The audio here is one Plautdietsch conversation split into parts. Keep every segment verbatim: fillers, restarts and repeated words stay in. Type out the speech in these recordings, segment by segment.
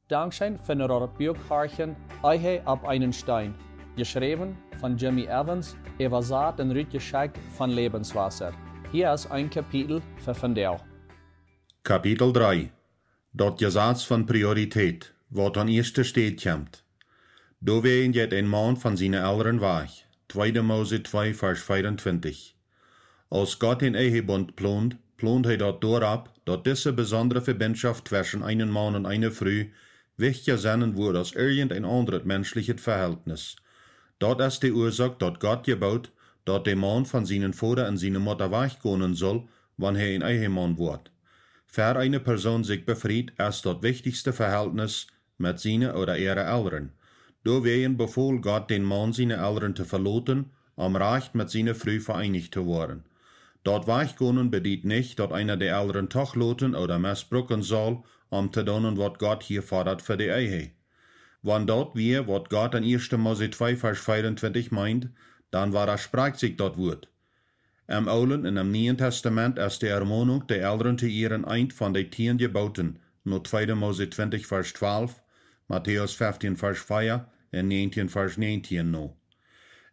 Dankscheen fa daut Buak horchen, Ehe opp eenen Steen, jeschräwen von Jimmy Evans, äwasat un rutjeschekjt von Lebenswasser. Hia es een Kapitel fa vondoag. Kapitel dree. Daut Jesaz von Priorität, waut aun ieeschte Städ kjemt. Doawäajen jeit een Maun von siene Elren wajch. Tweede Mose twee, Varsch vea un twintich. Aus Gott dän Ehebund plond, plond hee daut doaropp, daut dise besondre Vebinjschoft tweschen eenen Maun un eene Fru wichtja sennen wudd aus irjent een aundret menschlichet Vehältnis. Daut es de Uasoak, daut Gott jeboot, daut de Maun von sienen Voda un siene Mutta wajchgonen sull, wan hee een Ehemaun woat. Ver eene Persoon sikj befriet, es daut wichtichste Vehältnis met siene ooda äare Elren. Doawäajen befool Gott dän Maun siene Elren to veloten, om rajcht met siene Fru veeenicht to woaren. Daut Wajchgonen bediet nich, daut eena de Elren toch loten ooda mesbruken saul, om to doonen, waut Gott hia fodat fa de Ehe. Wan daut wia, waut Gott en ieeschte Mose twee, Varsch vea un twintich meent, dan wadasprajcht sikj daut Wuat. Em Oolen un em Nieen Testament es de Ermonunk, de Elren to ieren, eent von de tieen Jebooten, no tweede Mose twintich, Varsch twalf, Matäus feftieen, Varsch vea un näajentieen, Varsch näajentieen no.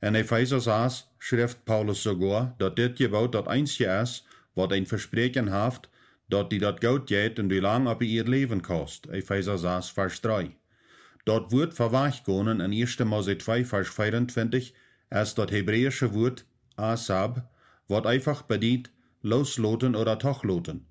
En Efeesa sas schrift Paulus soogoa, daut dit Jeboot daut eensje es, waut een Vespräakjen haft, daut die daut goot jeit un du lang opp de Ieed läwen kaust. Efeesa sas, Varsch dree. Daut Wuat fa wajchgonen en ieeschte Mose twee, Varsch vea un twintich, es daut hebräische Wuat asab, waut eefach bediet, loosloten ooda toch loten.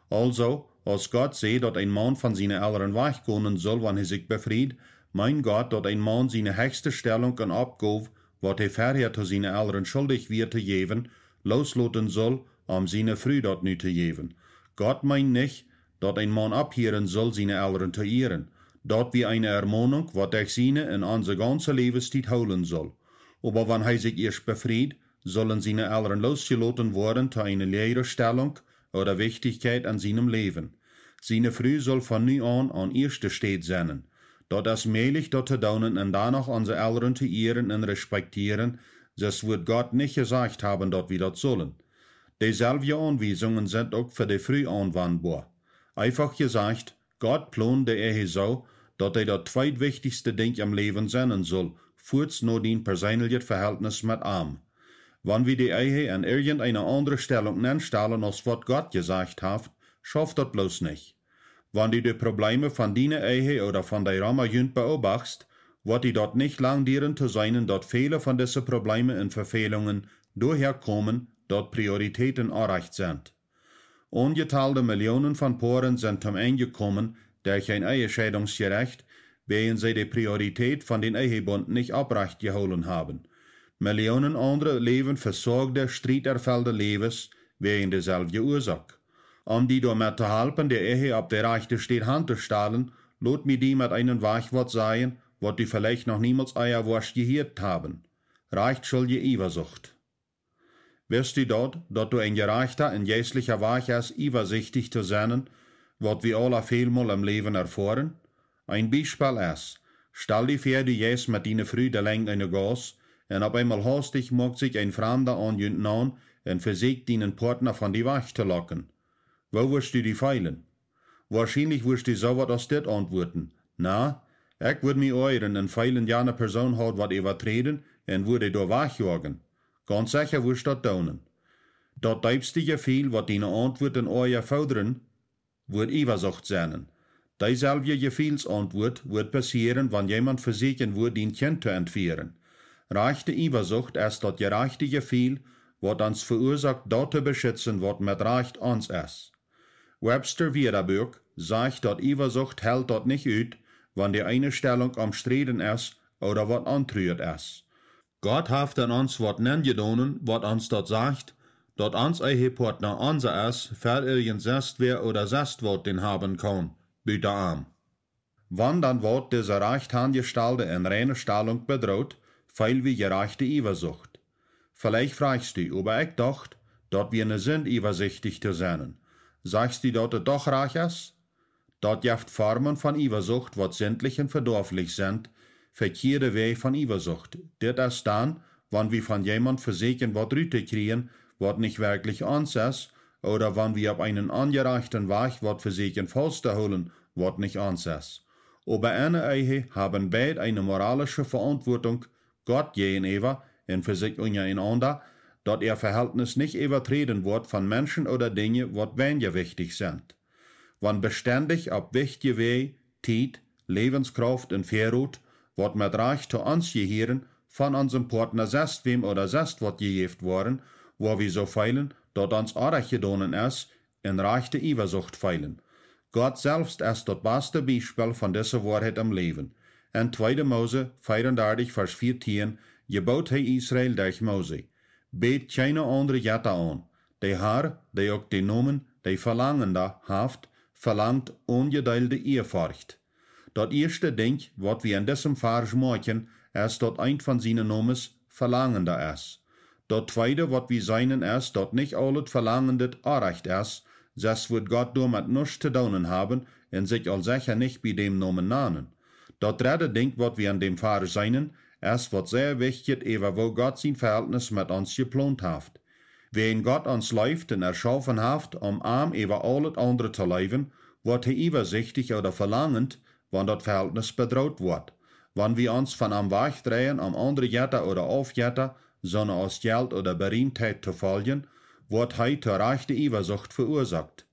Aulsoo, aus Gott säd, daut een Maun von siene Elren wajchgonen sull, wan hee sikj befriet, meent Gott, daut een Maun siene hechste Stellunk un Oppgow, waut hee verhäa to siene Elren schuldich wia to jäwen, loosloten sull, om siene Fru daut nu to jäwen. Gott meent nich, daut een Maun opphieren sull, siene Elren to ieren. Daut wia eene Ermonunk, waut derch siene un onse gaunze Läwenstiet hoolen sull. Oba wan hee sikj ieescht befriet, sullen siene Elren loosjeloten woaren to eene läajre Stellunk ooda Wichtichkjeit en sienem Läwen. Siene Fru sull von nu aun aun ieeschte Städ sennen. Daut es mäajlich, daut to doonen un dan noch onse Elren to ieren un respektieren, sest wudd Gott nich jesajcht haben, daut wie daut sullen. Deeselwje Aunwiesungen sent uk fa de Fru aunwandboa. Eefach jesajcht, Gott plond de Ehe soo, daut dee daut tweedwichtichste Dinkj em Läwen sennen sull, fuaz no dien perseeneljet Vehältnis met am. Wan wie de Ehe en irjenteene aundre Stellunk nenstalen, aus waut Gott jesajcht haft, schauft daut bloos nich. Wan du de Probleeme von diene Ehe ooda von dee rom junt beobachtst, woat die daut nich lang dieren to seenen, daut väle von dise Probleeme un Vefälungen doahäa komen, daut Prioritäten orrajcht sent. Onjetalde Millionen von Poaren sent toom Enj jekomen derch een Ehescheidungsjerecht, wäajen see de Priorität von dän Ehebund nich opprajcht jehoolen haben. Millionen aundre läwen vesorjde, strieterfellde Läwes wäajen deeselwje Uasoak. Om die doamet to halpen, de Ehe opp de rajchte Städ han to stalen, lot mie die met eenen Wajch waut sajen, waut du veleicht noch niemols ea woascht jehieet haben. Rajchtschulje Iwasucht. Wist du daut, daut doa een jerajchta un jeistlicha Wajch es, iwasichtich to sennen, waut wie aula välmol em Läwen erfoaren? Een Biespel es, stal die väa, du jeist met diene Fru de Lenjd eene Gauss, un opp eemol haustich moakt sikj een Framda aun junt naun un vesäkjt dienen Poatna von die wajch to locken. Woo wurscht du die feelen? Woarschienlich wurscht du soo waut aus dit auntwuaden: Na, ekj wudd mie oajren un feelen, jane Persoon haud waut äwaträden un wudd dee doa wajchjoagen. Gaunz secha wurscht daut doonen. Daut deepste Jefiel, waut diene Auntwuaten oaja fodren, wudd Iwasucht sennen. Deeselwje Jefielsauntwuat wudd passieren, wan jemaunt vesäkjen wudd, dien Kjint to entfieren. Rajchte Iwasucht es daut jerajchte Jefiel, waut ons veuasoakt, daut to beschitzen, waut met Rajcht ons es. Webster Wieedabok sajcht, daut Iwasucht helt daut nich ut, wan de eene Stellunk omsträden es ooda waut ontruet es. Gott haft en ons waut nenjedonen, waut ons daut sajcht, daut ons Ehepoatna onsa es, ver irjent sestwäa ooda sestwaut dän haben kaun, buta am. Wan dan waut dise rajcht hanjestalde un reine Stellunk bedroot, feel wie jerajchte Iwasucht. Veleicht frajchst du: Oba ekj docht, daut wia ne Sind, iwasichtich to sennen. Sajchst du, daut et doch rajcht es? Daut jeft Formen von Iwasucht, waut sindlich un vedoaflich sent, vekjieede Wäaj von Iwasucht. Dit es dan, wan wie von jemaunt vesäkjen waut rut to kjrieen, waut nich werkjlich ons es, ooda wan wie opp eenen onjerajchten Wajch waut vesäkjen faust to hoolen, waut nich ons es. Oba enne Ehe haben beid eene moralische Veauntwuatunk Gott jäajenäwa un fa sikj unjarenaunda, daut äa Vehältnis nich äwaträden woat von Menschen ooda Dinja, waut weinja wichtich sent. Wan bestendich opp wichtje Wäaj, Tiet, Läwenskrauft un Väarot, waut met Rajcht to ons jehieren, von onsem Partna sestwäm ooda sest waut jejäft woaren, woa wie soo feelen, daut ons oajch jedonen es, un rajchte Iewasucht feelen. Gott selfst es daut baste Biespel von dise Woarheit em Läwen. En tweede Mose vea un dartich, Varsch vieetieen, jebood hee Israel derch Mose: Bät kjeene aundre Jetta aun. De Har, dee uk dän Nomen de Velangenda haft, velangt onjedeelde Ieaforcht. Daut ieeschte Dinkj, waut wie en disem Varsch moakjen, es daut eent von siene Nomes Velangenda es. Daut tweede, waut wie seenen, es daut nich aulet Velangendet oajch es, sest wudd Gott doamet nuscht to doonen haben un sikj aul secha nich bie däm Nomen nanen. Daut dredde Dinkj, waut wie en däm Varsch seenen, es waut sea wichtjet äwa woo Gott sien Vehältnis met ons jeplont haft. Wäajen Gott ons leeft un erschaufen haft, om am äwa aulet aundre to leewen, woat hee iewasichtich ooda velangend, wan daut Vehältnis bedroht woat. Wan wie ons von am wajchdreien, om aundre Jetta ooda Aufjetta, soone aus Jelt ooda Beriemtheit, to foljen, woat hee to rajchte Iewasucht veuasoakt.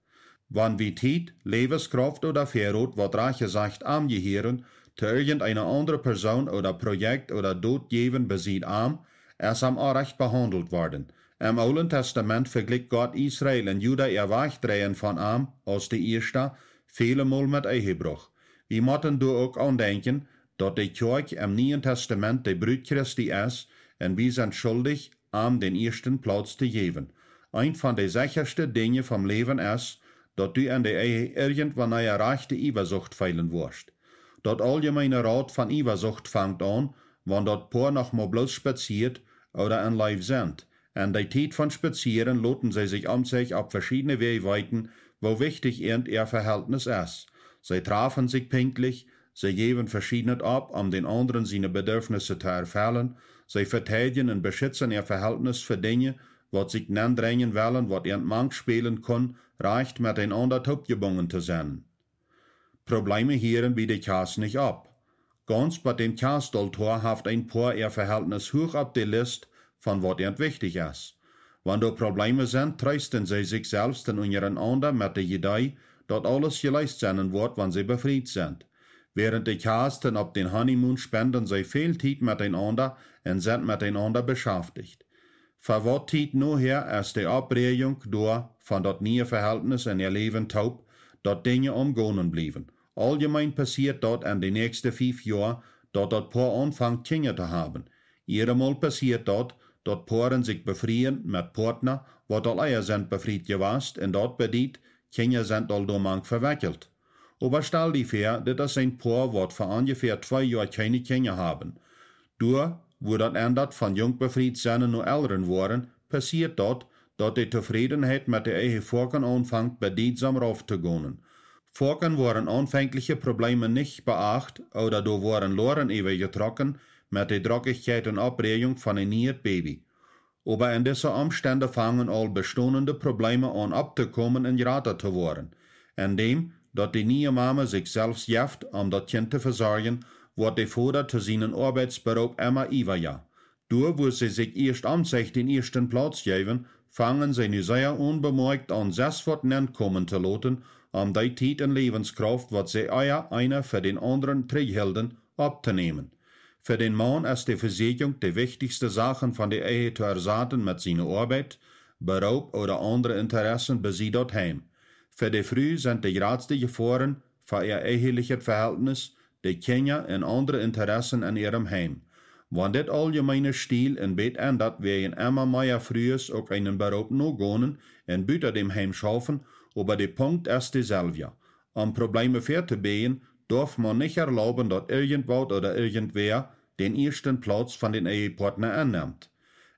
Wan wie Tiet, Läwenskrauft ooda Väarot, waut rajcht jesajcht am jehieren, to irjenteene aundre Persoon ooda Projekt ooda Dot jäwen besied am, es am oajch behaundelt worden. Em Oolen Testament vejlikjt Gott Israel un Juda äa Wajchdreien von am aus de Ieeschta väle Mol met Ehebruch. Wie motten doa uk aun denkjen, daut de Kjoakj em Nieen Testament de Brut Christi es un wie sent schuldich, am dän ieeschten Plauz to jäwen. Eent von de sechaschte Dinja vom Läwen es, daut du en de Ehe irjentwanea rajchte Iewasucht feelen woascht. Daut auljemeene Raut von Iewasucht fangt aun, wan daut Poa noch mau bloos spazieet ooda en Leew sent. En de Tiet von spazieren loten see sikj om sikj opp veschiedne Wäaj weeten, woo wichtich an äa Vehältnis es. See trafen sikj pinkjtlich, see jäwen veschiednet opp, om dän aundren siene Bedürfnisse to erfellen, see veteidjen un beschitzen äa Vehältnis fa Dinja, waut sikj nendrenjen wellen, waut an mank spälen kunn, rajcht met eenaunda toopjebungen to sennen. Probleeme hieren bie de Kjast nich opp. Gaunz bie däm Kjastoltoa haft een Poa äa Vehältnis huach opp de List von waut an wichtich es. Wan doa Probleeme sent, treesten see sikj selfst un unjarenaunda met de Idee, daut aules jeleest sennen woat, wan see befriet sent. Wäarent de Kjast opp dän Honeymoon spenden see väl Tiet met eenaunda un sent met eenaunda beschaftijcht. Fa waut Tiet nohäa es de Oppräajunk doa von daut niee Vehältnis en äa Läwen toop, daut Dinja aum gonen bliewen. Auljemeen passieet daut en de näakjste fief Joa, daut daut Poa aunfangt Kjinja to haben. Eenjemol passieet daut, daut Poaren sikj befrieen met Partna, waut aul ea sent befriet jewast, un daut bediet, Kjinja sent aul doamank vewekjelt. Oba stal die väa, dit es een Poa, waut fa onjefäa twee Joa kjeene Kjinja haben. Doa, wua daut endat von junk befriet sennen no Elren woaren, passieet daut, daut de Tofrädenheit met de Ehe foaken aunfangt bediedsom rauf to gonen. Foaken woaren aunfenkjliche Probleeme nich beacht ooda doa woaren Loaren äwajetrocken met de Drockichkjeit un Oppräajunk von een nieet Baby. Oba en dise Omstend fangen aul bestonende Probleeme aun opptokomen un jrata to woaren. En däm, daut de niee Mame sikj selfst jeft, om daut Kjint to vesorjen, woat de Voda to sienen Oabeitsberoop emma iewricha. Doa, wua see sikj ieescht om sikj dän ieeschten Plauz jeewen, fangen see nu sea onbemoakjt aun, sest waut nenkomen to loten, om dee Tiet un Läwenskrauft, waut see ea eena fa dän aundren trigjhilden, opptonämen. Fa dän Maun es de Vesieekjunk, de wichtichste Sachen von de Ehe to ersaten met siene Oabeit, Beroop ooda aundre Interessen besied daut Heim. Fa de Fru sent de jratste Jefoaren fa äa ehelichet Vehältnis de Kjinja un aundre Interessen en äarem Heim. Wan dit auljemeene Stil un bät endat, wäajen emma mea Frues uk eenen Beroop nogonen un buta däm Heim schaufen, oba de Punkt es deselwja. Om Probleeme väatobieejen, darf maun nich erlauben, daut irjentwaut ooda irjentwäa dän ieeschten Plauz von dän Ehepartna ennemt.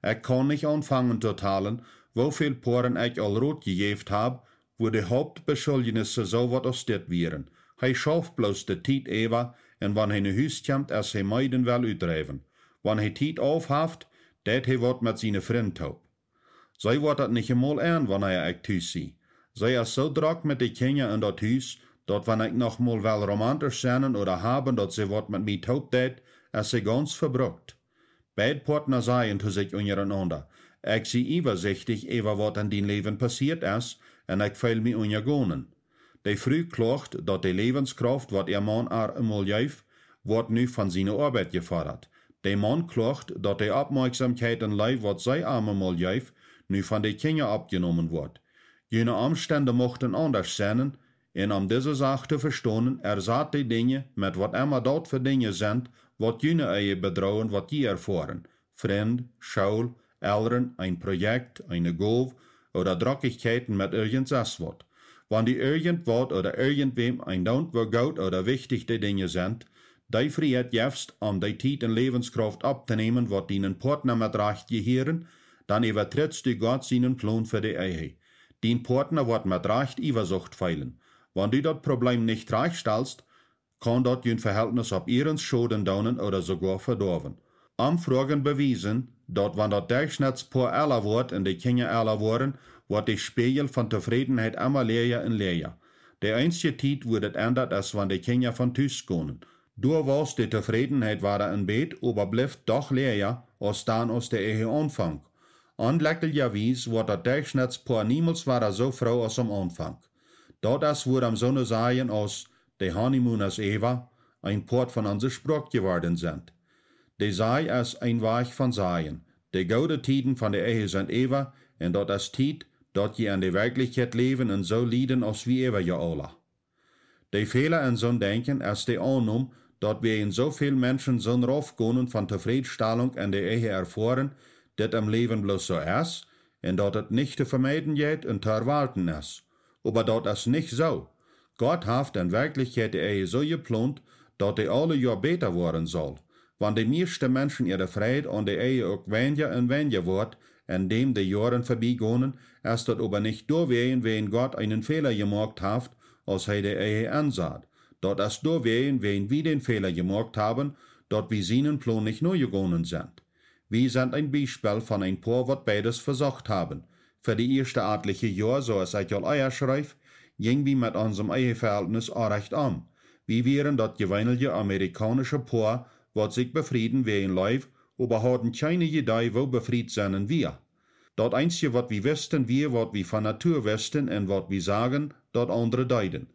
Ekj kaun nich aunfangen to talen, woo väl Poaren ekj aul Rot jejäft hab, wua de Hauptbeschuljenisse soo waut aus dit wieren: Hee schauft bloos de Tiet äwa, un wan hee no Hus kjemt, es hee meed un well utdräwen. Wan hee Tiet auf haft, deit hee waut met siene Frind toop. See woat daut nich emol en, wanea ekj tus sie. See es soo drock met de Kjinja un daut Hus, daut wan ekj noch mol well romantisch sennen ooda haben, daut see waut met mie toop deit, es see gaunz vebrukt. Beid Poatna sajen to sikj unjarenaunda: Ekj sie iewasichtich äwa waut en dien Läwen passieet es, un ekj feel mie unjagonen. De Fru kloagt, daut de Läwenskrauft, waut äa Maun ar emol jeef, woat nu von siene Oabeit jefodat. De Maun kloagt, daut de Oppmoakjsomkjeit un Leew, waut see am emol jeef, nu von de Kjinja oppjenomen woat. June Omstend muchten aundasch sennen, un om dise Sach to vestonen, ersat de Dinja met waut emma daut fa Dinja sent, waut june Ehe bedroagen, waut jie erfoaren: Frind, School, Elren, een Projekt, eene Gow ooda Drockichkjeiten met irjent sest waut. Wan du irjent waut ooda irjent wäm een doont, woo goot ooda wichtich de Dinja sent, dee Frieheit jefst, om dee Tiet un Läwenskrauft opptonämen, waut dienen Poatna met Rajcht jehieren, dan äwatrittst du Gott sienen Plon fa de Ehe. Dien Poatna woat met Rajcht Iewasucht feelen. Wan du daut Probleem nich trajcht stalst, kaun daut jun Vehältnis opp iernst Schoden doonen ooda soogoa vedoawen. Omfroagen bewiesen, daut wan daut Derchschnettspoa ella woat un de Kjinja ella woaren, woat de Spieejel von Tofrädenheit emma läaja un läaja. De eensje Tiet, wua daut endat, es wan de Kjinja von Tus gonen. Doa wausst de Tofrädenheit wada een bät, oba blift doch läaja aus dan, aus de Ehe aunfonk. Onjlekjeljawies woat daut Derchschnettspoa niemols wada soo froo aus aum Aunfank. Daut es wuarom soone Sajen aus de Honeymoon es äwa een Poat von onse Sproak jeworden sent. De Saj es een Wajch von sajen: De goode Tieden von de Ehe sent äwa, un daut es Tiet, daut jie en de Werkjlichkjeit läwen un soo lieden aus wie äwa je aula. De Fäla en soon Denkjen es de Aunnom, daut wäajen soo väl Menschen soon Raufgonen von Tofrädstalunk en de Ehe erfoaren, dit em Läwen bloos soo es, un daut et nich to vemeiden jeit un to erwarten es. Oba daut es nich soo. Gott haft en Werkjlichkjeit de Ehe soo jeplont, daut dee aule Joa bäta woaren saul. Wan de mieeschte Menschen äare Freid aun de Ehe uk weinja un weinja woat, endäm de Joaren vebie gonen, es daut oba nich doawäajen, wäajen Gott eenen Fäla jemoakt haft, aus hee de Ehe ensad. Daut es doawäajen, wäajen wie dän Fäla jemoakt haben, daut wie sienen Plon nich nojegonen sent. Wie sent een Biespel von een Poa, waut beides vesocht haben. Fa de ieeschte atliche Joa, soo aus ekj aul ea schreef, jinj wie met onsem Eheveheltnis orrajcht om. Wie wieren daut jeweenelje amerikaunische Poa, waut sikj befrieden wäajen Leew, oba hauden kjeene Idee, woo befriet sennen wia. Daut eensje, waut wie wisten, wia, waut wie von Natua wisten un waut wie sagen, daut aundre deeden.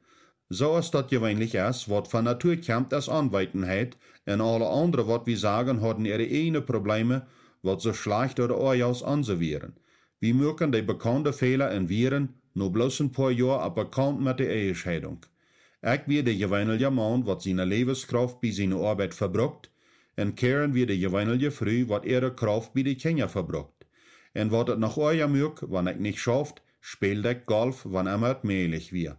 Soo aus daut jeweenlich es, waut von Natua kjemt, es Onweetenheit, un aule aundre, waut wie sagen, hauden äare ieejne Probleeme, waut soo schlajcht ooda oaja aus onse wieren. Wie muaken de bekaunde Fäla un wieren no bloos een poa Joa opp bekaunt met de Ehescheidunk. Ekj wia de jeweenelja Maun, waut siene Läwenskrauft bie siene Oabeit vebrukt, un Karen wia de jeweenelje Fru, waut äare Krauft bie de Kjinja vebrukt. Un waut et noch oaja muak, wan ekj nich schauft, späld ekj Golf, wan emma et mäajlich wia.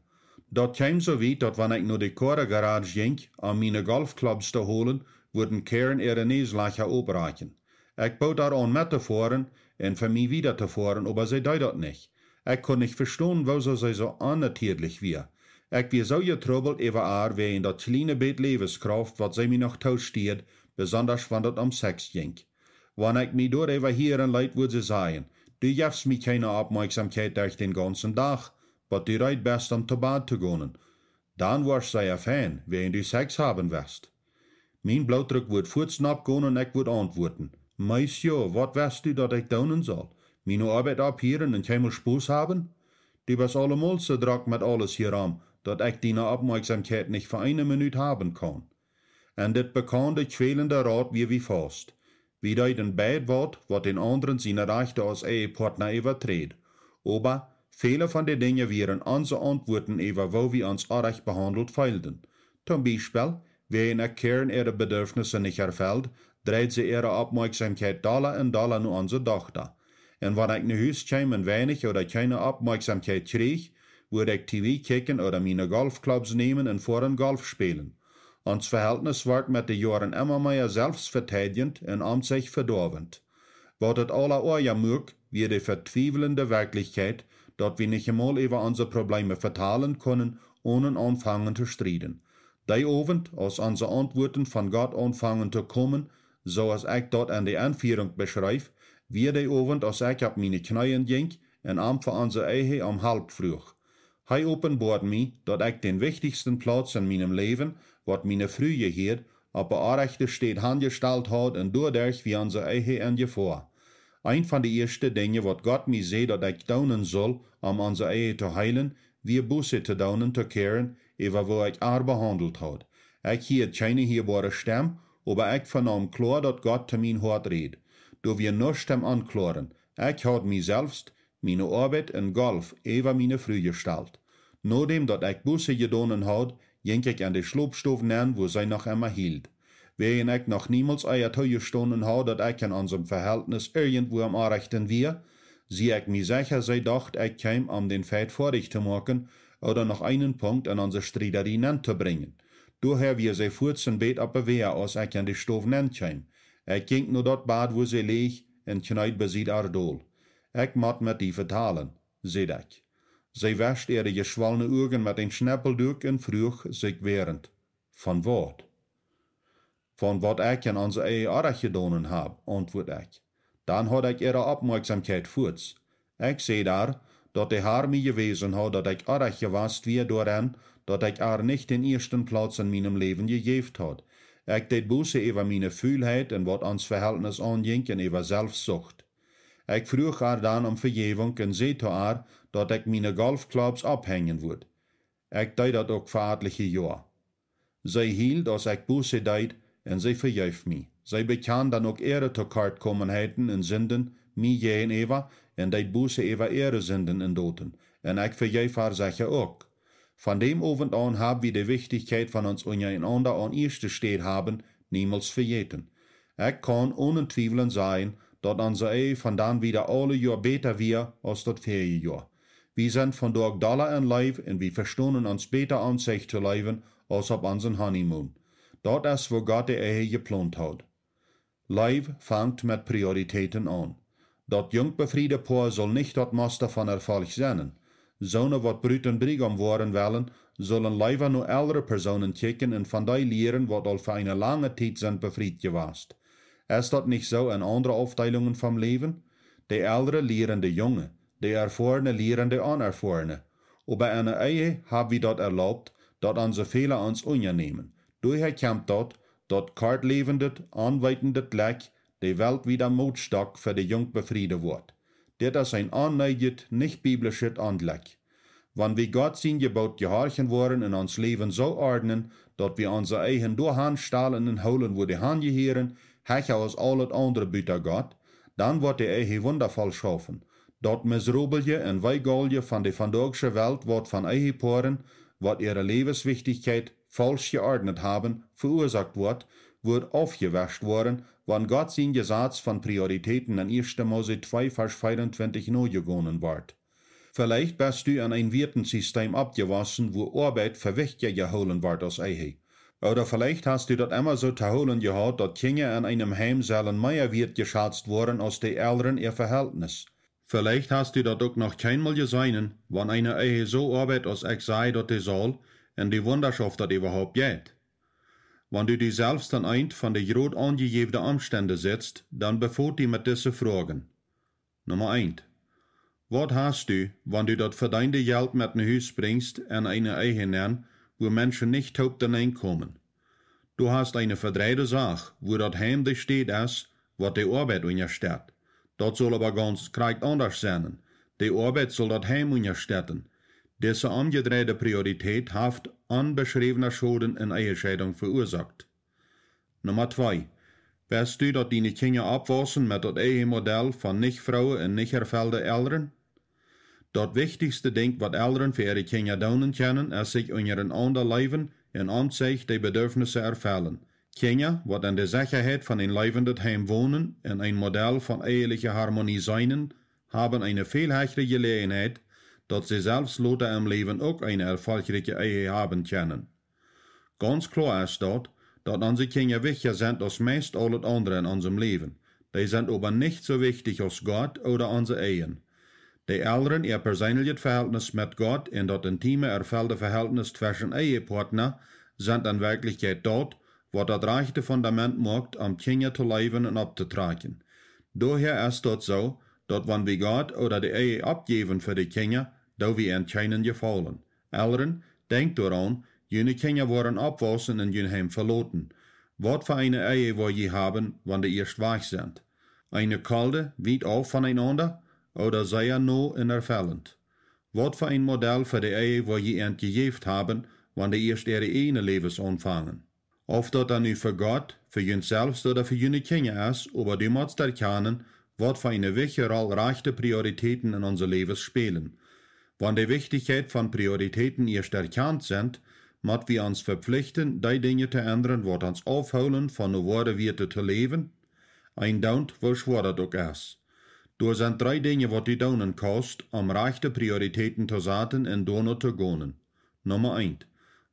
Daut kjeem soo wiet, daut wan ekj no de Koagarage jinkj, om miene Golfclubs to holen, wudden Karen äare Näslajcha oprakjen. Ekj bood ar aun met to foaren un fa mie wieda to foaren, oba see deed daut nich. Ekj kunn nich vestonen, woosoo see soo onnatieedlich wia. Ekj wia soo jetrubbelt äwa ar wäajen daut kjliene bät Läwenskrauft, waut see mie noch toostied, besondasch wan daut om Sex jinkj. Wan ekj mie doaräwa hieren leet, wudd see sajen: Du jefst mie kjeene Oppmoakjsomkjeit derch dän gaunzen Dach, bot du reed best, om to Bad to gonen. Dan woascht sea fein, wäajen du Sex haben west. Mien Blootdruck wudd fuaz nopp gonen un ekj wudd auntwuaden: Meist jo, waut west du, daut ekj doonen saul? Miene Oabeit opphieren un kjeenmol Spos haben? Du best aulemol soo drock met aules hia om, daut ekj diene Oppmoakjsomkjeit nich fa eene Minut haben kaun. En dit bekaunde, kjwälende Rad wia wie faust. Wie deeden beid waut, waut dän aundren siene Rajchte aus Ehepoatna äwaträd. Oba väle von de Dinja wieren onse Auntwuaten äwa woo wie ons orrajcht behaundelt feelden. Toom Biespel, wäajen ekj Karen äare Bedürfnisse nich erfeld, dreid see äare Oppmoakjsomkjeit dolla un dolla no onse Dochta. Un wan ekj no Hus kjeem un weinich ooda kjeene Oppmoakjsomkjeit kjrieech, wudd ekj T V kjikjen ooda miene Golfclubs nämen un foaren Golf spälen. Ons Veheltnis wort met de Joaren emma mea selfstveteidjent un om sikj vedoawent. Waut et aula oaja muak, wia de vetwiewelnde Werkjlichkjeit, daut wie nich emol äwa onse Probleeme vetalen kunnen, onen aunfangen to strieden. Dee Owent, aus onse Auntwuaten von Gott aunfangen to komen, soo aus ekj daut en de Enfierunk beschreef, wia dee Owent, aus ekj opp miene Kjneeen jinkj un am fa onse Ehe om Help fruach. Hee openboad mie, daut ekj dän wichtichsten Plauz en mienem Läwen, waut miene Fru jehieed, opp de orrajchte Städ hanjestalt haud un doaderch wia onse Ehe en Jefoa. Eent von de ieeschte Dinja, waut Gott mie säd, daut ekj doonen sull, om onse Ehe to heelen, wia Buße to doonen, to kehren, äwa woo ekj ar behaundelt haud. Ekj hieed kjeene hieeboare Stemm, oba ekj venaum kloa, daut Gott to mien Hoat räd. Doa wia nuscht em Onkloaren. Ekj haud mie selfst, miene Oabeit un Golf äwa miene Fru jestalt. Nodäm daut ekj Buße jedonen haud, jinkj ekj en de Schlopstow nenn, wua see noch emma hield. Wäajen ekj noch niemols ea toojestonen haud, daut ekj en onsem Vehältnis irjentwua aum Orrajchten wia, sie ekj mie secha, see docht, ekj kjeem, om dän Feit foadich to moaken ooda noch eenen Punkt en onse Striederie nenn to brinjen. Doahäa wia see fuats en bät oppe Wäa, aus ekj en de Stow nenn kjeem. Ekj jinkj no daut Bad, wua see läj, un kjneed besied ar dol. Ekj mott met die vetalen, säd ekj. See wescht äare jeschwolne Uagen met een Schneppelduak un fruach sikj werent: Von waut? Von waut ekj en onse Ehe orrajcht jedonen hab, auntwuad ekj. Dan haud ekj äare Oppmoakjsomkjeit fuats. Ekj säd ar, daut de Har mie jewäsen haud, daut ekj orrajcht jewast wia doaren, daut ekj ar nich dän ieeschten Plauz en mienem Läwen jejäft haud. Ekj deed Buße äwa miene Fulheit un waut ons Vehältnis aunjinkj un äwa Selfstsucht. Ekj fruach ar dan om Vejäwunk un säd to ar, daut ekj miene Golfclubs opphenjen wudd. Ekj deed daut uk fa atliche Joa. See hield, aus ekj Buße deed, un see vejeef mie. See bekjand dan uk äare Tokortkomenheiten un Sinden mie jäajenäwa un deed Buße äwa äare Sinden un Doten, un ekj vejeef ar secha uk. Von däm Owent aun hab wie de Wichtichkjeit von ons unjarenaunda aun ieeschte Städ haben niemols vejäten. Ekj kaun onen Twiewlen sajen, daut onse Ehe von dan wieda aule Joa bäta wia aus daut väaje Joa. Wie sent vondoag dolla en Leew un wie vestonen ons bäta aun sikj to leewen aus opp onsen Honeymoon. Daut es, woo Gott de Ehe jeplont haud. Leew fangt met Prioritäten aun. Daut junk befriede Poa sull nich daut Musta von Erfolg sennen. Soone, waut Brut un Briegaum woaren wellen, sullen leewa no eldre Persoonen kjikjen un von dee lieren, waut aul fa eene lange Tiet sent befriet jewast. Es daut nich soo en aundre Aufdeelungen vom Läwen? De Eldre lieren de Junge, de Erfoarne lieren de Onerfoarne. Oba en de Ehe hab wie daut erlaubt, daut onse Fäla ons unjanämen. Doahäa kjemt daut, daut kortläwendet, onweetendet Lekj de Welt wieda Motstock fa de junk befriede woat. Dit es een onneedjet, nich biblischet Aunlekj. Wan wie Gott sien Jeboot jehorchen woaren un ons Läwen soo ordnen, daut wie onse Ehe doahan stalen un hoolen, wua dee hanjehieren, hecha aus aulet aundre buta Gott, dan woat de Ehe wundavoll schaufen. Daut miserabelje un weegaulje von de vondaagsche Welt, waut von Ehepoaren, waut äare Läwenswichtichkjeit faulsch jeordnet haben, veuasoakt woat, woat aufjewescht woaren, wan Gott sien Jesaz von Prioritäten en ieeschte Mose twee Varsch veeruntwintich nojegonen woat. Veleicht best du en een Wieetensistem oppjewossen, wua Oabeit fa wichtja jehoolen woat aus Ehe. Ooda veleicht hast du daut emma soo to hoolen jehaut, daut Kjinja en eenem Heim sellen mea wieet jeschazt woaren aus de Elren äa Vehältnis. Veleicht hast du daut uk noch kjeenmol jeseenen, wan eene Ehe soo oabeit aus ekj saj, daut dee saul, un du wundasch, auf daut äwahaupt jeit. Wan du die selfst aun eent von de jrod aunjejäwne Omstend sitst, dan befot die met dise Froagen. Numma eent. Waut hast du, wan du daut vedeende Jelt met no Hus brinjst en eene Ehe nenn, wua Menschen nich toop doahan komen? Du hast eene vedreide Sach, wua daut Heim de Städ es, waut de Oabeit unjastett. Daut sull oba gaunz krakjt aundasch sennen. De Oabeit sull daut Heim unjastetten. Dise omjedreide Priorität haft onbeschräwna Schoden un Ehescheidunk veuasoakt. Numma twee. Weetst du, daut diene Kjinja oppwaussen met daut Ehemodell von nich frooe un nich erfelde Elren? Daut wichtichste Dinkj, waut Elren fa äare Kjinja doonen kjennen, es sikj unjarenaunda leewen un aunzich de Bedurfnisse erfellen. Kjinja, waut en de Sechaheit von een leewendet Heim wonen un een Modell von eheliche Harmonie seenen, haben eene väl hechre Jeläajenheit, daut see selfst lota em Läwen uk eene erfolchrikje Ehe haben kjennen. Gaunz kloa es daut, daut onse Kjinja wichtja sent aus meist aulet aundre en onsem Läwen. Dee sent oba nich soo wichtich aus Gott ooda onse Ehen. De Elren äa perseeneljet Vehältnis met Gott un daut intime, erfelde Vehältnis tweschen Ehepoatna sent en Werkjlichkjeit daut, waut daut rajchte Fundament moakt, om Kjinja to leewen un opptotrakjen. Doahäa es daut soo, daut wan wie Gott ooda de Ehe oppjäwen fa de Kjinja, Doo wie an kjeenen Jefaulen. Elren, denkjt doaraun, june Kjinja woaren oppwaussen un jun Heim veloten. Waut fa eene Ehe woa jie haben, wan dee ieescht wajch sent? Eene kolde, wiet auf von eenaunda, ooda sea no un erfellent? Waut fa een Modell fa de Ehe woa jie an jejäft haben, wan dee ieescht äare ieejne Läwes aunfangen? Auf daut dan nu fa Gott, fa junt selfst ooda fa june Kjinja es, oba du motst erkjanen, waut fa eene wichtje Roll rajchte Prioritäten en onse Läwes spälen. Wan de Wichtichkjeit von Prioritäten ieescht erkjant sent, mott wie ons vepflichten, dee Dinja to endren, waut ons aufhoolen, von no woare Wieet to läwen. Een Doont, woo schwoa daut uk es. Doa sent dree Dinja, waut du doonen kaust, om rajchte Prioritäten to saten un doano to gonen. Numma eent.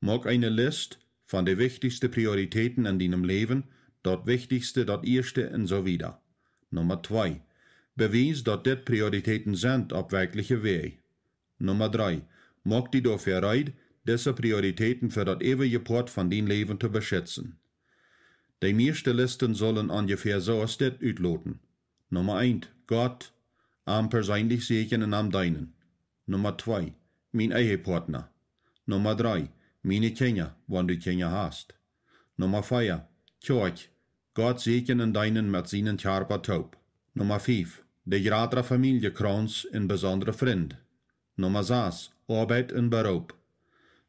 Moak eene List von de wichtichste Prioritäten en dienem Läwen, daut Wichtichste, daut Ieeschte un soo wieda. Numma twee. Bewies, daut dit Prioritäten sent opp werkjliche Wäaj. Numma dree. Moak die doafäa reed, dise Prioritäten fa daut eewje Poat von dien Läwen to beschitzen. De mieeschte Listen sullen onjefäa soo aus dit utloten. Numma eent, Gott, am perseenlich sieekjen un am deenen. Numma twee, mien Ehepartna. Numma dree, miene Kjinja, wan du Kjinja hast. Numma vea, Kjoakj, Gott sieekjen un deenen met sienen Kjarpa toop. Numma fief, de jratra Famieljekrauns un besondre Frind. Numma sas, Oabeit un Beroop.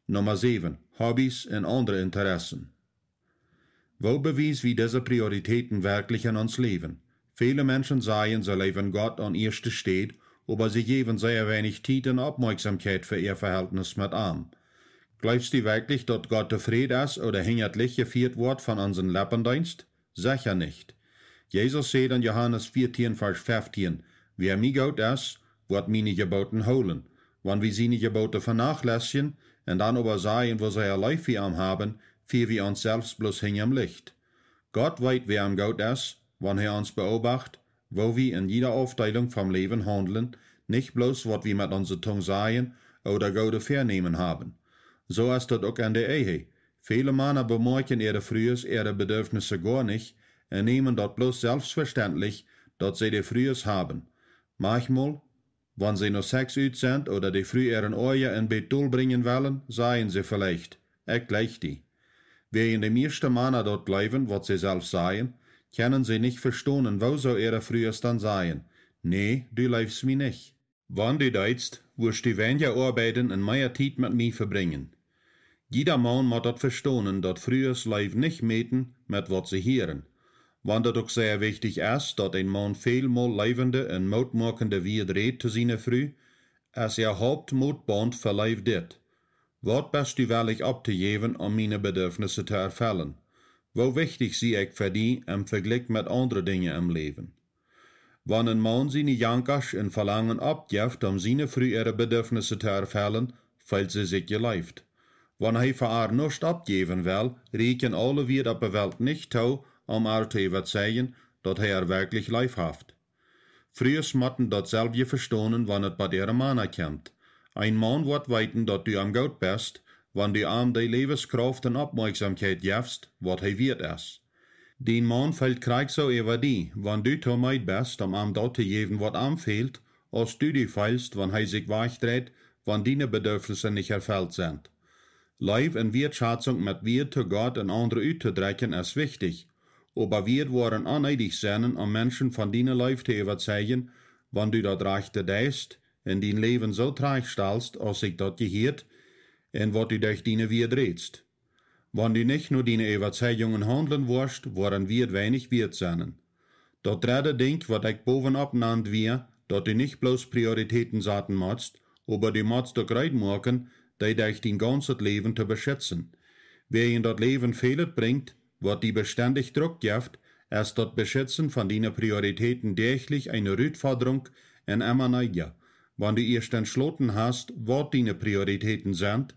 Numma säwen, Hobbys un aundre Interessen. Woo bewies wie dise Prioritäten werkjlich en ons Läwen? Väle Menschen sajen, see leewen Gott aun ieeschte Städ, oba see jäwen sea weinich Tiet un Oppmoakjsomkjeit fa äa Vehältnis met am. Jleefst du werkjlich, daut Gott tofräd es ooda hinjat Licht jefieet woat von onsen Leppendeenst? Secha nich. Jesus säd en Johanes vieetieen, Varsch feftieen: Wäa mie goot es, woat miene Jeboten hoolen. Wan wie siene Jeboten venachlessjen un dan oba sajen, woo sea leef wie am haben, fia wie ons selfst bloos hinjam Licht. Gott weet, wäa am goot es, wan hee ons beobacht, woo wie en jiede Aufdeelunk vom Läwen haundlen, nich bloos, waut wie met onse Tung sajen ooda goode Vänämen haben. Soo es daut uk en de Ehe. Väle Mana bemoakjen äare Frues äare Bedürfnisse goa nich un nämen daut bloos selfstvestentlich, daut see de Frues haben. Maunchmol, wan see no Sex ut sent ooda de Fru äaren Oaja en Bad dol brinjen wellen, sajen see veleicht: Ekj leew die. Wäajen de mieeschte Mana daut jleewen, waut see selfst sajen, kjennen see nich vestonen, woosoo äare Frues dan sajen: Nä, du leefst mie nich. Wan du deetst, wurscht du weinja oabeiden un mea Tiet met mie vebrinjen. Jieda Maun mott daut vestonen, daut Frues Leew nich mäten met waut see hieren. Wan daut uk sea wichtich es, daut een Maun välmol leewende un mootmoakende Wieed rät to siene Fru, es äa Hauptmootbaunt fa Leew dit: Waut best du wellich opptojäwen, om miene Bedürfnisse to erfellen? Woo wichtich sie ekj fa die em Vejlikj met aundre Dinja em Läwen? Wan een Maun siene Jankasch un Velangen oppjeft, om siene Fru äare Bedürfnisse to erfellen, feelt see sikj jeleeft. Wan hee fa ar nuscht oppjäwen well, rieekjen aule Wieed opp de Welt nich too, om ar to äwazeijen, daut hee ar werkjlich leef haft. Frues motten daut selwje vestonen, wan et bie äare Mana kjemt. Een Maun woat weeten, daut du am goot best, wan du am dee Läweskrauft un Oppmoakjsomkjeit jefst, waut hee wieet es. Dien Maun feelt krakjt soo äwa die, wan du too meed best, om am daut to jäwen, waut am fält, aus du die feelst, wan hee sikj wajchdreit, wan diene Bedürfnisse nich erfelt sent. Leew un Wieetschazunk met Wieed to Gott un aundre uttodrekjen es wichtich, oba Wieed woaren onneedich sennen, om Menschen von diene Leew to äwazeijen, wan du daut rajchte deist un dien Läwen soo trajchtstalst, aus sikj daut jehieet, un waut du derch diene Wieed rätst. Wan du nich no diene Äwazeijungen haundlen woascht, woaren Wieed weinich wieet sennen. Daut dredde Dinkj, waut ekj bowen opp nand, wia, daut du nich bloos Prioritäten saten motst, oba du motst uk reed moaken, dee derch dien gaunzet Läwen to beschitzen. Wäajen daut Läwen välet brinjt, waut die bestendich Druck jeft, es daut Beschitzen von diene Prioritäten däachlich eene Rutfodrunk un emma nieja. Wan du ieescht entschloten hast, waut diene Prioritäten sent,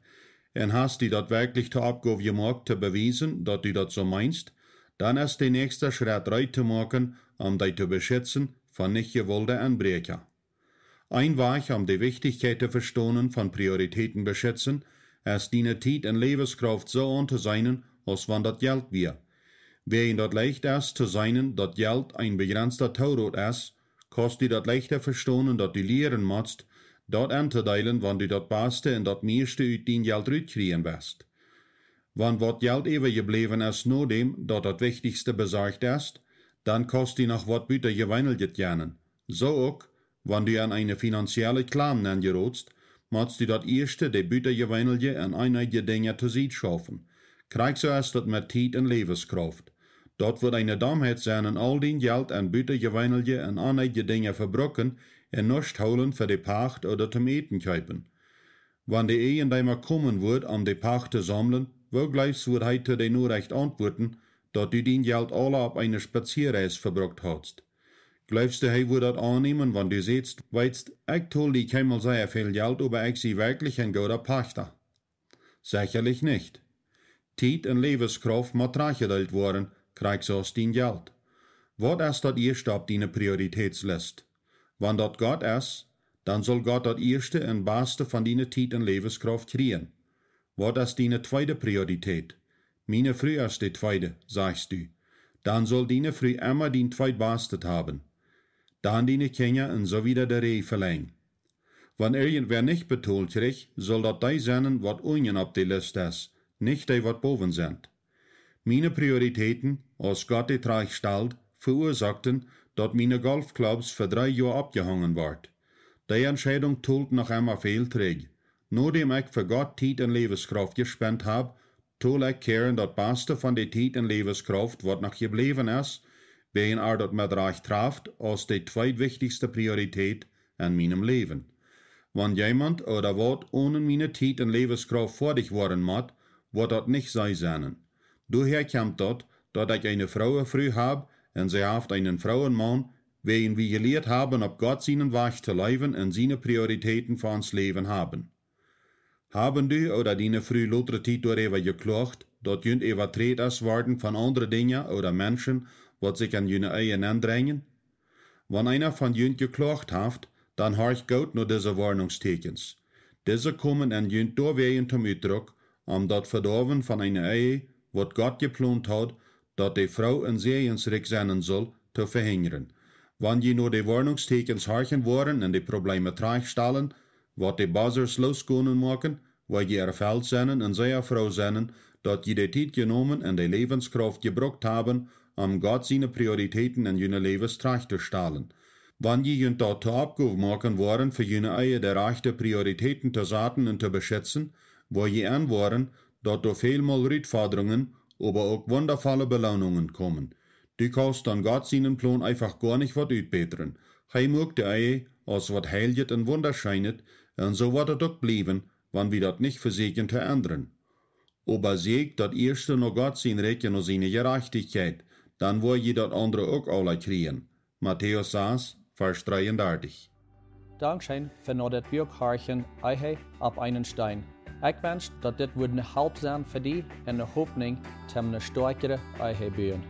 un hast die daut werkjlich to Oppgow jemoakt to bewiesen, daut du daut soo meenst, dan es de näakjsta Schrett reed to moaken, om dee to beschitzen von nich jewolde Enbräakja. Een Wajch, om de Wichtichkjeit to vestonen von Prioritäten beschitzen, es diene Tiet un Läweskrauft soo auntoseenen, aus wan daut Jelt wia. Wäajen daut leicht es to seenen, daut Jelt een bejrenzta Toorot es, kaust du daut leichta vestonen, daut du lieren motst, daut entodeelen, wan du daut baste un daut mieeschte ut dien Jelt rutkjrieen west. Wan waut Jelt äwajebläwen es, nodäm daut daut wichtichste besorcht es, dan kaust du noch waut butajeweeneljet jennen. Soo uk, wan du en eene finanzielle Klam nenjerotst, motst du daut ieeschte de butajeweenelje un eenje Dinja to Sied schaufen. Krakjt soo es daut met Tiet un Läweskrauft. Daut wudd eene Domheit sennen, aul dien Jelt en butajeweenelje un eenje Dinja vebruken un nuscht hoolen fa de Pacht ooda toom Äten kjeepen. Wan de Eejendeema komen wudd, om de Pacht to saumlen, woo jleefst wudd hee to de Norecht auntwuaten, daut du dien Jelt aula opp eene Spazieareis vebrukt haudst? Jleefst du, hee wudd daut aunnämen, wan du sätst: "Weetst, ekj tol die kjeenmol sea väl Jelt, oba ekj sie werkjlich een gooda Pachta"? Sechalich nich. Tiet un Läweskrauft mott trajchtjedeelt woaren, krakjt soo aus dien Jelt. Waut es daut ieeschte opp diene Prioritätslist? Wan daut Gott es, dan saul Gott daut ieeschte un baste von diene Tiet un Läweskrauft kjrieen. Waut es diene tweede Priorität? "Miene Fru es de tweede", sajchst du. Dan saul diene Fru emma dien tweedbastet haben. Dan diene Kjinja un soo wieda de Räj velenjen. Wan irjentwäa nich betolt kjricht, saul daut dee sennen, waut unjen opp de List es, nich dee, waut bowen sent. Miene Prioritäten, aus Gott dee trajchtstald, veuasoakten, daut miene Golfclubs fa dree Joa oppjehongen worden. Dee Entscheidunk tolt noch emma väl trigj. Nodäm ekj fa Gott Tiet un Läweskrauft jespent hab, tol ekj Karen daut baste von de Tiet un Läweskrauft, waut noch jebläwen es, wäajen ar daut met Rajcht traft, aus de tweedwichtichste Priorität en mienem Läwen. Wan jemaunt ooda waut onen miene Tiet un Läweskrauft foadich woaren mott, woat daut nich see sennen. Doahäa kjemt daut, daut ekj eene frooe Fru hab un see haft eenen frooen Maun, wäajen wie jelieet haben, opp Gott sienen Wajch to läwen un siene Prioritäten fa ons Läwen haben. Haben du ooda diene Fru lotre Tiet doaräwa jekloagt, daut junt äwaträdt es worden von aundre Dinja ooda Menschen, waut sikj en june Ehe nendrenjen? Wan eena von junt jekloagt haft, dan horcht goot no dise Woarnungstäkjens. Dise komen en junt doawäajen toom Utdruck, om daut Vedoawen von eene Ehe, waut Gott jeplont haud, daut de Fru een Säajensrikj sennen sull, to vehinjren. Wan jie no de Woarnungstäkjens horchen woaren un de Probleeme trajchtstalen, waut de Buzzers loosgonen moaken, woa jie erfelt sennen un sea froo sennen, daut jie de Tiet jenomen un de Läwenskrauft jebrukt haben, om Gott siene Prioritäten en june Läwes trajcht to stalen. Wan jie junt daut to Oppgow moaken woaren, fa june Ehe de rajchte Prioritäten to saten un to beschitzen, woa jie enwoaren, daut doa välmol Rutfodrungen, oba uk wundavolle Beloonungen komen. Du kaust dan Gott sienen Plon eefach goanich waut utbätren. Hee muak de Ehe aus waut Heiljet un Wundascheenet, un soo woat et uk bliewen, wan wie daut nich vesäkjen to endren. Oba säkjt daut ieeschte no Gott sien Rikj un no siene Jerajchtichkjeit, dan woa jie daut aundre uk aula kjrieen. Matäus sas, Varsch dreeundartich. Dankscheen fa no dit Buak horchen, Ehe opp eenen Steen. Ekj wensch, daut dit wudd ne Help sennen fa die un ne Hopninj toom ne stoakjre Ehe buen.